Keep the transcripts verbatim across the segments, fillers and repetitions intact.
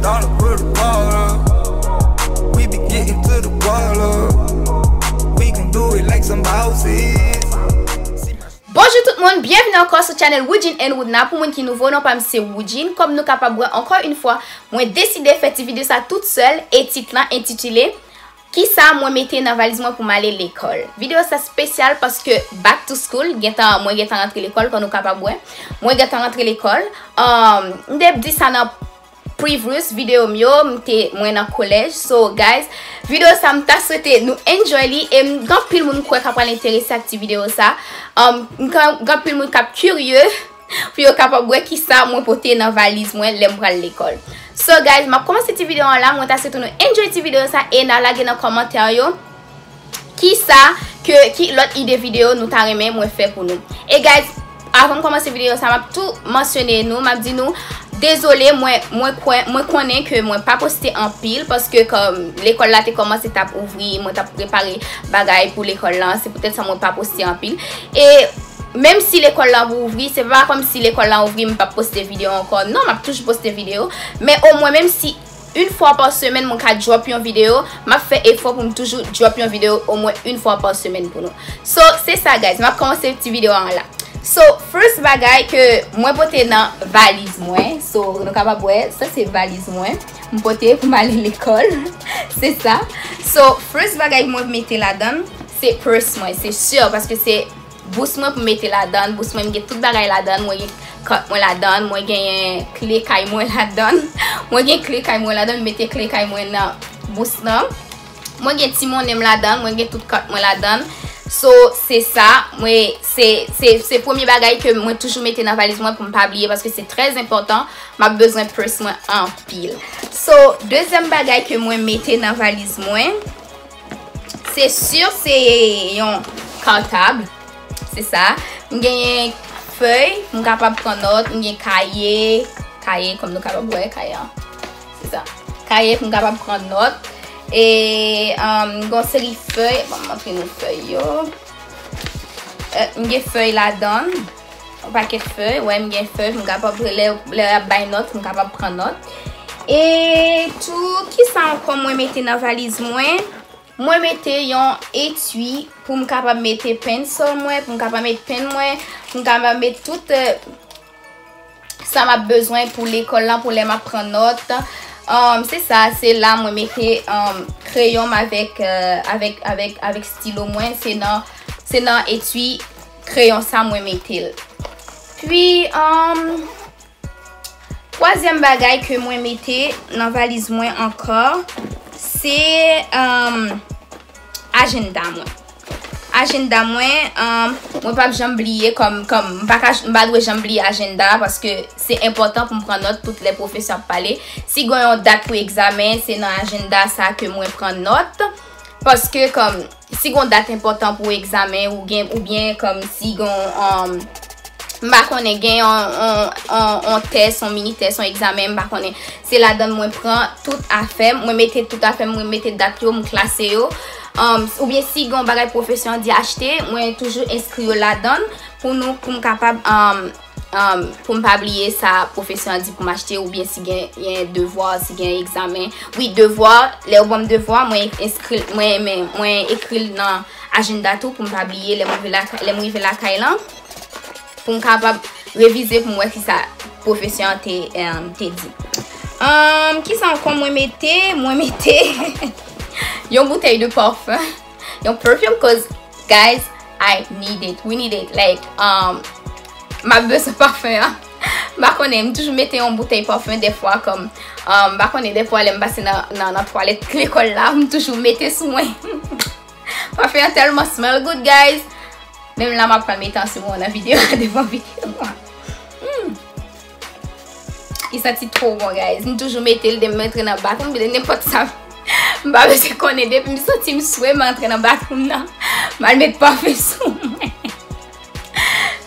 All the protocol up. We be getting to the wall up. We gon' do it like some bosses. Bonjou tout moun, byenvini ankò sou channel Woodjine and Woodna. Pou moun ki nouvo, non pa m se Woodjine. Kòm nou kapab wè ankò yon fwa, mwen deside fè ti videyo sa tout sèl e tit lan entitile Kisa mwen mete nan valiz mwen pou m ale lekòl. Videyo sa espesyal paske back to school, gentan, mwen gentan rantre lekòl, kòm nou kapab wè. Mwen gentan rantre lekòl. Um, m te di sa nan previous videyo m yo, m te, mwen nan kolèj. So, guys, videyo sa m ta swete nou enjoy li e m gen anpil moun m kwè k ap pral enterese ak ti videyo sa. Um, m gen, gen anpil moun k ap kirye pou yo kapab wè kisa mwen pote nan valiz mwen lè m pral lekòl. So, guys, m ap kòmanse ti videyo an la. Mwen ta swete nou enjoy ti videyo sa e n a lage nan kòmantè yo kisa ke, ki lòt ide videyo nou ta renmen mwen fè pou nou. E, guys, avan m kòmanse videyo sa, m ap tou mansyone nou, m ap di nou dezole, mwen, mwen kwè, mwen konnen ke mwen pa poste anpil paske kòm lekòl la te kòmanse t ap ouvri, mwen t ap prepare bagay pou lekòl lan, se poutèt sa mwen pa poste anpil. E menm si lekòl lan ouvri, se pa kòmsi lekòl lan ouvri m p ap poste videyo ankò. Non, m ap toujou poste videyo, men omwen menm si yon fwa pa semèn mwen ka drop yon videyo, m ap fè efò pou m toujou drop yon videyo omwen yon fwa pa semèn pou nou. So, se sa, guys, m ap kòmanse ti videyo an la. So, first bagay ke mwen pote nan valiz mwen. So, nou kapab wè, sa se valiz mwen. M pote pou m ale lekòl. Se sa. So, first bagay mwen mete ladan, se purse mwen, se si, paske se bous mwen pou m mete ladan. Bous mwen, m gen tout bagay ladan. Mwen gen kat mwen ladan. Mwen genyen kle kay mwen ladan. Mwen gen kle kay mwen ladan. M mete kle kay mwen nan bous lan. Mwen gen ti monnen m ladan. Mwen gen tout kat mwen ladan. So, se sa. Mwen, se, se, se premye bagay ke mwen toujou mete nan valiz mwen pou m pa bliye, paske se trè enpòtan. M ap bezwen purse mwen anpil. So, dezyèm bagay ke mwen mete nan valiz mwen, se si se yon kartab. Se sa. M genyen fèy pou m kapab pran nòt. M gen kaye. Kaye, kòm nou kapab wè, kaye an. Se sa. Kaye pou m kapab pran nòt. E, um, m gen yon seri fèy. Bon, m montre nou fèy yo. Euh, m gen fèy ladan. Yon pakèt fèy. Wè, m gen fèy. M kapab, lè, lè y ap bay nòt, m kapab pran nòt. E tou, kisa ankò mwen mete nan valiz mwen? Mwen mete yon etui pou m kapab mete pencil mwen, pou m kapab mete pen mwen, pou m kapab mete tout, euh, sa m ap bezwen pou lekòl lan, pou lè m ap pran nòt. Um, se sa, se la mwen mete, um, kreyon m avèk, euh, avèk, avèk, avèk stilo mwen. Se nan, se nan etui kreyon sa mwen mete l. Pi, um, twazyèm bagay ke mwen mete nan valiz mwen ankò, se, um, ajanda mwen. Ajanda mwen, um, mwen p ap janm bliye kòm, kòm, m pa ka, m pa dwe janm bliye ajanda paske se enpòtan pou m pran nòt tout lè pwofesè ap pale. Si gen yon dat pou egzamen, se nan ajanda sa ke mwen pran nòt. Paske kòm, si gen yon dat enpòtan pou egzamen, ou gen, oubyen kòm si gen yon, um, m pa konnen, gen yon, yon, yon, yon tès, yon mini tès, yon egzamen, m pa konnen. Se ladan mwen pran tout afè m, mwen mete tout afè m, mwen mete dat yo, m klase yo. Um, oubyen si gen yon bagay pwofesè an di achte, mwen toujou enskri yo ladan pou nou, pou m kapab, um, um, pou m pa bliye sa pwofesè an di pou m achte, oubyen si gen, gen devwa, si gen egzamen. Wi, devwa, lè yo ban m devwa, mwen enskri, mwen, mwen, mwen ekri l nan ajanda tou pou m pa bliye lè m rive lakay, lè m rive lakay lan, pou m kapab revize pou m wè kisa pwofesè an te, um, te di. Um, kisa ankò mwen mete? Mwen mete yon boutèy de parfum, yon perfume, cause, guys, I need it, we need it. Like, um, m ap bezwen parfum an. M pa konnen, m toujou mete yon boutèy parfum dèfwa kòm, um, m pa konnen, dèfwa lè m pase nan, nan, nan twalèt lekòl la, m toujou mete sou mwen. Parfum an tèlman smell good, guys. Menm la, m ap pral mete an sou mwen nan videyo a, devan videyo a. Hmm. Li santi twò bon, guys. M toujou mete l depi m antre nan bathroom, de nenpòt sa. M pa bezwen konnen, depi m santi m swe, m antre nan bathroom nan, m al met parfum sou mwen.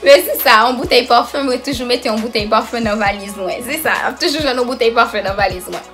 Men se sa, yon boutèy parfum, mwen toujou mete yon boutèy parfum nan valiz mwen. Se sa, ap toujou jwenn yon boutèy parfum nan valiz mwen.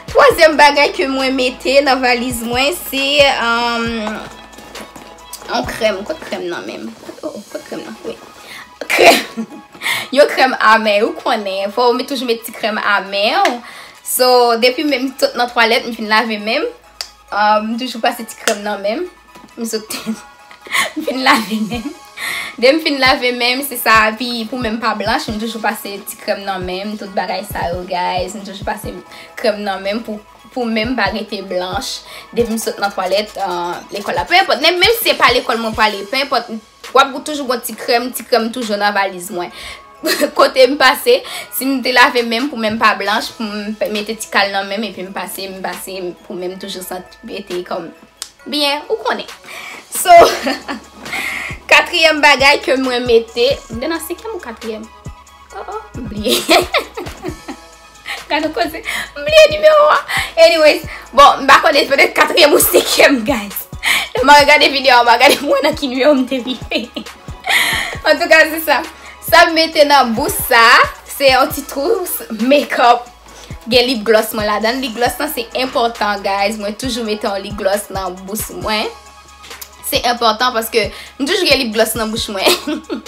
Twazyèm bagay ke mwen mete nan valiz mwen, se, um, yon krèm. Kot krèm nan menm? Kot, oh, kot krèm nan? Wi. Krèm. Yon krèm amè, ou konnen. Fò w met, toujou met ti krèm amè w. So, depi menm m sot nan twalèt, m fin lave men m. Um, m toujou pase ti krèm nan men m. M sot, m fin lave men m. Depi m fin lave men m, se sa, epi pou men m pa blanch, m toujou pase ti krèm nan men m, tout bagay sa yo, guys. M toujou pase krèm nan men m pou, pou men m pa rete blanch. Depi m sot nan twalèt, uh, lekòl la. Penenpòt, menm, menm si se pa lekòl mwen prale, penenpòt, w ap toujou gon ti krèm, ti krèm toujou nan valiz mwen. Kote m pase, si m te lave men m pou men m pa blanch, pou m pe-, mete ti kal nan men m, epi m pase, m pase, pou men m toujou santi rete kòm byen, ou konnen. So, katriyèm bagay ke mwen mete, m te nan senkyèm ou katriyèm? Oh, oh, m bliye. Gade koze, m bliye nimewo a. Anyways, bon, m pa konnen, petèt katriyèm ou senkyèm, guys. Lè m ap gade videyo a, m ap gade pou mwen nan ki nimewo m te rive. Antouka, se sa. Sa m mete nan bouch sa, se yon ti twous makeup. Gen lip gloss mwen ladan l. Lip gloss lan se enpòtan, guys. Mwen toujou mete yon lip gloss nan bouch mwen. Se enpòtan paske m toujou gen lip gloss nan bouch mwen.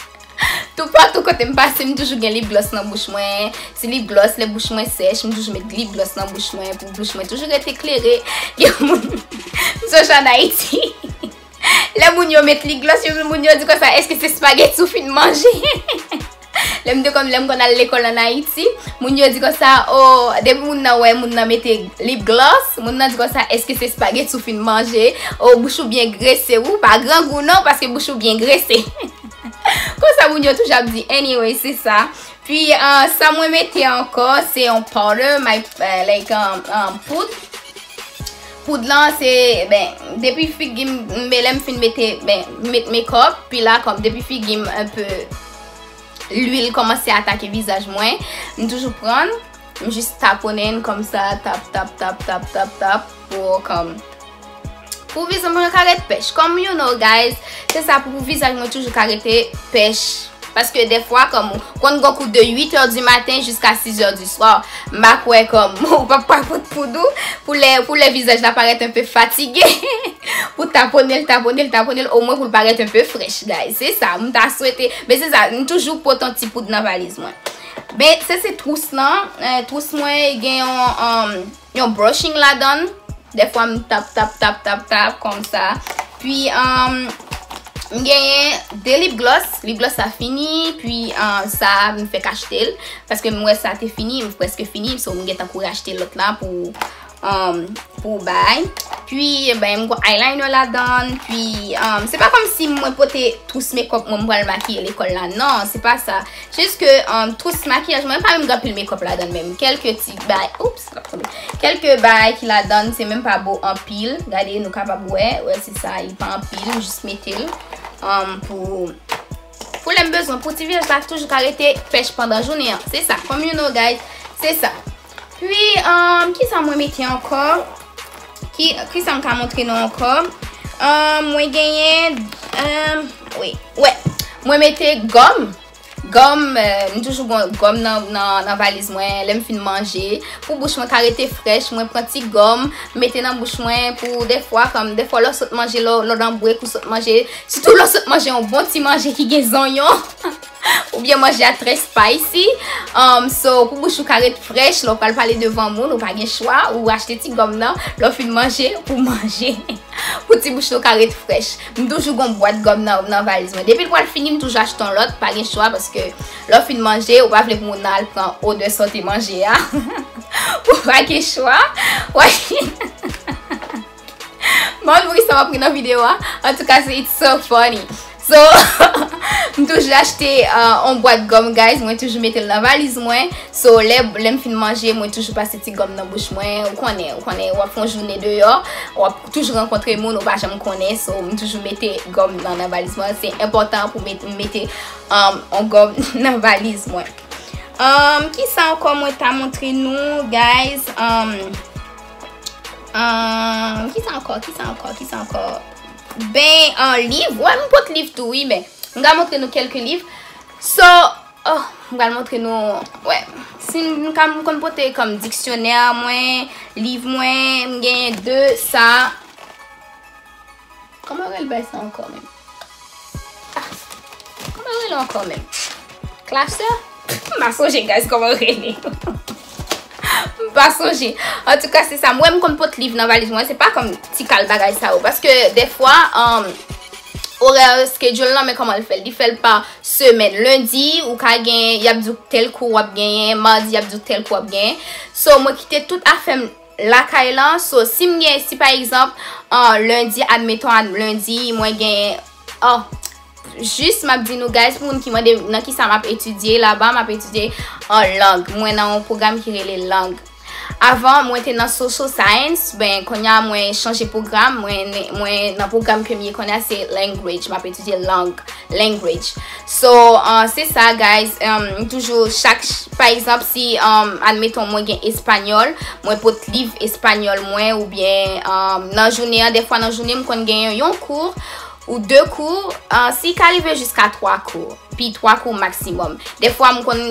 Toupatou kote m pase, m toujou gen lip gloss nan bouch mwen. Ti lip gloss, lè bouch mwen sèch, m toujou met lip gloss nan bouch mwen pou bouch mwen toujou rete klere. Gen moun, m sonje an Ayiti. Lè moun yo met lip gloss, yo, moun yo di konsa, èske se spageti ou fin manje? Lè m te konn, lè m konn al lekòl an Ayiti, moun yo di konsa, oh, depi moun nan wè moun nan mete lip gloss, moun nan di konsa, èske se spageti ou fin manje? Oh, bouch ou byen grese, ou pa grangou non, paske bouch ou byen grese. Konsa moun yo toujou ap di, anyway, se sa. Pi, uh, sa mwen mete ankò, se yon powder, my, uh, like, um, um, poud. Poud lan, se, ben, depi figi m, men lè m fin mete, ben, met makeup, pi la, kòm depi figi m enpe lwil kòmanse atake vizaj mwen, m toujou pran l, m jis taponnen l kòmsa, tap, tap, tap, tap, tap, tap, pou, kòm, pou vizaj mwen ka ret pèch. Kòm you know, guys, se sa pou, pou vizaj mwen toujou ka rete pèch. Paske dèfwa, kòm, ou konn gon kou de huit heures du matin jusqu'à six heures du soir, m pa kwè, kòm, ou p ap pa pot poud ou, pou lè, pou lè vizaj la parèt enpe fatige, pou taponnen l, taponnen l, taponnen l, omwen pou l parèt enpe frèch, guys. Se sa, m ta swete. Men se sa, m toujou pot yon ti poud nan valiz mwen. Men se, se twous lan, eh, twous mwen gen yon, um, yon brushing ladan l. Dèfwa m tap, tap, tap, tap, tap, kòmsa. Pi, um, m genyen de lip gloss. Lip gloss la fini. Pi, uh, sa, m fèk achte l. Paske m wè sa te fini, m prèske fini. So, m gentan kouri achte lòt la pou, um, pou bay. Pi, ben, m gon eyeliner ladan. Pi, um, se pa kòmsi mwen pote twous makeup mwen, m pral makiye lekòl la. Non, se pa sa. Jis ke, um, twous makiyaj mwen pa menm gen anpil makeup ladan l menm. Kèlke ti bay, oops, l ap tonbe. Kèlke bay ki ladan l, se menm pa bo anpil. Gade, nou kapab wè, wè se sa, li pa anpil, m jis mete l, um, pou, pou lè m bezwen, pou ti vizaj la toujou ka rete pèch pandan jounen an. Se sa, kòm you know, guys, se sa. Pi, um, kisa mwen mete ankò? Ki, kisa m ka montre nou ankò? Um, mwen genyen, um, wi, wè. Mwen mete gòm. Gòm, eh, m toujou gon gòm nan, nan, nan valiz mwen. Lè m fin manje, pou bouch mwen ka rete frèch, mwen pran ti gòm, m mete nan bouch mwen pou dèfwa, kòm dèfwa lè w sot manje, lè w, lè w nan brek ou sot manje, sitou lè w sot manje yon bon ti manje ki gen zonyon. Oubyen manje a trè spicy. Um, so, pou bouch ou ka ret frèch, lè w pral pale devan moun, ou pa gen chwa, ou achte ti gòm nan, lè w fin manje, pou manje. Pou ti bouch nou ka ret frèch. M toujou gon bwat gòm nan, nan valiz mwen. Depi l pral fini, m toujou achte yon lòt, pa gen chwa, paske lè w fin manje, ou pa vle pou moun nan al pran odè sa w te manje a. Ou pa gen chwa. Wè. M pa konn poukisa m ap ri nan videyo a. Antouka, se, it's so funny. So, m toujou achte, uh, on bwat gòm, guys. Mwen toujou mete l nan valiz mwen. So, lè, lè m fin manje, mwen toujou pase ti gòm nan bouch mwen. Ou konnen, ou konnen, w ap fè yon jounen deyò, w ap toujou rankontre moun, ou pa janm konnen. So, m toujou mete gòm nan, nan valiz mwen. Se enpòtan pou met-, m mete, um, on gòm nan valiz mwen. Um, kisa ankò mwen ta montre nou, guys? Um, um, kisa ankò, kisa ankò, kisa ankò? Ben, uh, liv. Wè, m pot liv tou, wi, men m ka montre nou kèlke liv. So, oh, m pral montre nou, wè. Si m ka, m konn pote kòm diksyonè mwen, liv mwen, m genyen de sa. Kòman yo rele bagay sa ankò menm? Ah, kòman yo rele ankò menm? Klasè? M pa sonje, guys, kòman yo rele. M pa sonje. Antouka, se sa. Mwen, m konn pot liv nan valiz mwen. Se pa kòm ti kal bagay sa yo. Paske, dèfwa, um, orè schedule lan, men kòman l fè l. Li fè l pa semèn. Lendi, ou ka gen, y ap di w tèl kou w ap genyen. Madi, y ap di w tèl kou w ap genyen. So, mwen kite tout afè m lakay lan. So, si m gen, si pa egzanp, uh, lendi, admeton, ad, lendi, mwen gen, oh, jis m ap di nou, guys, pou moun ki mande nan ki sa m ap etidye laba, m ap etidye an lang. Mwen nan yon pwogram ki rele lang. Avan, mwen te nan social science, ben, kounye a mwen chanje pwogram, mwen, mwen nan pwogram ke m ye kounye a se language, m ap etidye lang, language. So, uh, se sa, guys, um, m toujou, chak, pa egzanp, si, um, admeton, mwen gen espanyòl, mwen pot liv espanyòl mwen, oubyen, um, nan jounen an, dèfwa nan jounen, m konn genyen yon kou, ou de kou, uh, si ka rive jiska twa kou, pi twa kou maksimòm. Dèfwa, m konn,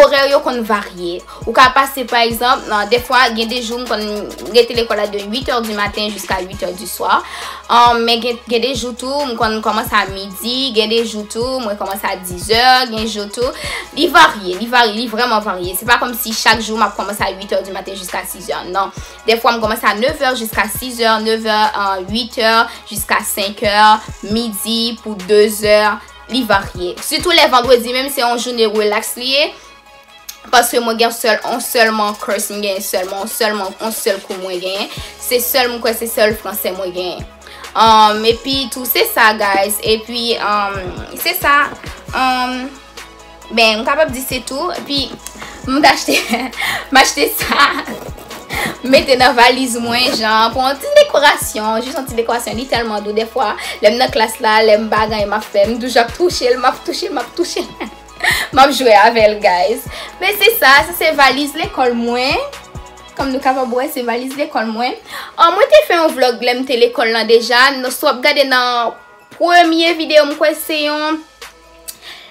orè yo konn varye. Ou ka pase, pa egzanp, nan, dèfwa, gen de jou, m konn rete lekòl la de huit heures du matin jusqu'à huit heures du soir. Um, men gen, gen de jou tou, m konn kòmanse a midi, gen de jou tou, mwen kòmanse a dix heures, gen jou tou. Li varye, li varye, li vrèman varye. Se pa kòmsi chak jou, m ap kòmanse a huit heures du matin jusqu'à six heures, non. Dèfwa, m kòmanse a neuf heures jusqu'à six heures, neuf heures, uh, huit heures, jusqu'à cinq heures, midi pou deux heures, li varye. Sitou lè vandredi menm se yon jounen relax li ye. Paske mwen gen sèl, yon sèlman course m genyen, sèlman, yon sèlman, yon sèl kou mwen genyen. Se sèl, m kwè se sèl fransè mwen genyen. Um, epi tou, se sa, guys. Epi, um, se sa. Um, ben, m kapab di se tou. Epi, m t achte, m achte sa. M mete nan valiz mwen, jan, pou yon ti dekorasyon. Jis yon ti dekorasyon. Li tèlman dou, dèfwa, lè m nan klas la, lè m pa gen anyen m ap fè, m toujou ap touche l, m ap touche l, m ap touche l. M ap jwe avè l, guys. Men se sa, sa se valiz lekòl mwen. Kòm nou kapab wè, se valiz lekòl mwen. An, mwen te fè yon vlog lè m te lekòl lan deja. Nou, si w ap gade nan premye videyo, m kwè se yon,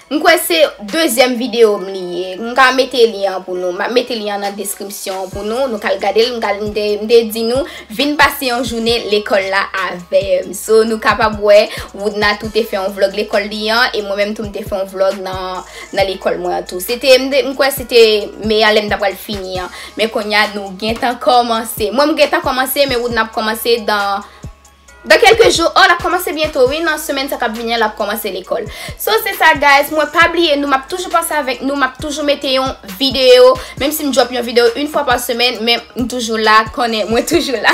m kwè se dezyèm videyo m li ye. M ka mete li an pou nou. M ap mete li an nan deskripsyon pou nou. Nou ka al gade l. M ka, m te, m te di nou, vin pase yon jounen lekòl la avè m. So, nou kapab wè, Woodna tou te fè yon vlog lekòl li an, e mwen menm tou m te fè yon vlog nan, nan lekòl mwen an tou. Se te, m te, m kwè se te meyè lè m ta pral fini an. Men kounye a, nou gentan kòmanse. Mwen, m gentan kòmanse, men Woodna ap kòmanse dan, dan kèlke jou. Oh, l ap kòmanse byento, wi, nan semèn sa k ap vini an, l ap kòmanse lekòl. So, se sa, guys. Mwen, pa bliye nou, m ap toujou panse avèk nou, m ap toujou mete yon videyo. Menm si m drop yon videyo yon fwa pa semèn, men m toujou la, konnen mwen toujou la.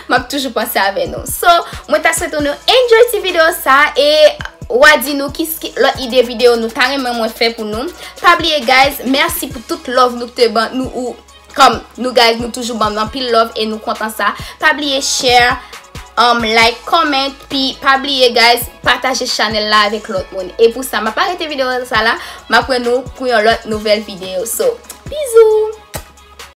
M ap toujou panse avè nou. So, mwen ta swete nou enjoy ti videyo sa e w a di nou ki, ki lòt ide videyo nou ta renmen mwen fè pou nou. Pa bliye, guys, mèsi pou tout love nou te ban nou, ou, kòm nou, guys, nou toujou ban m anpil love e nou kontan sa. Pa bliye share, um, like, comment, pi pa bliye, guys, pataje chanèl la avèk lòt moun. E pou sa, m ap arete videyo sa la, m ap wè nou pou yon lòt nouvèl videyo. So, bizou!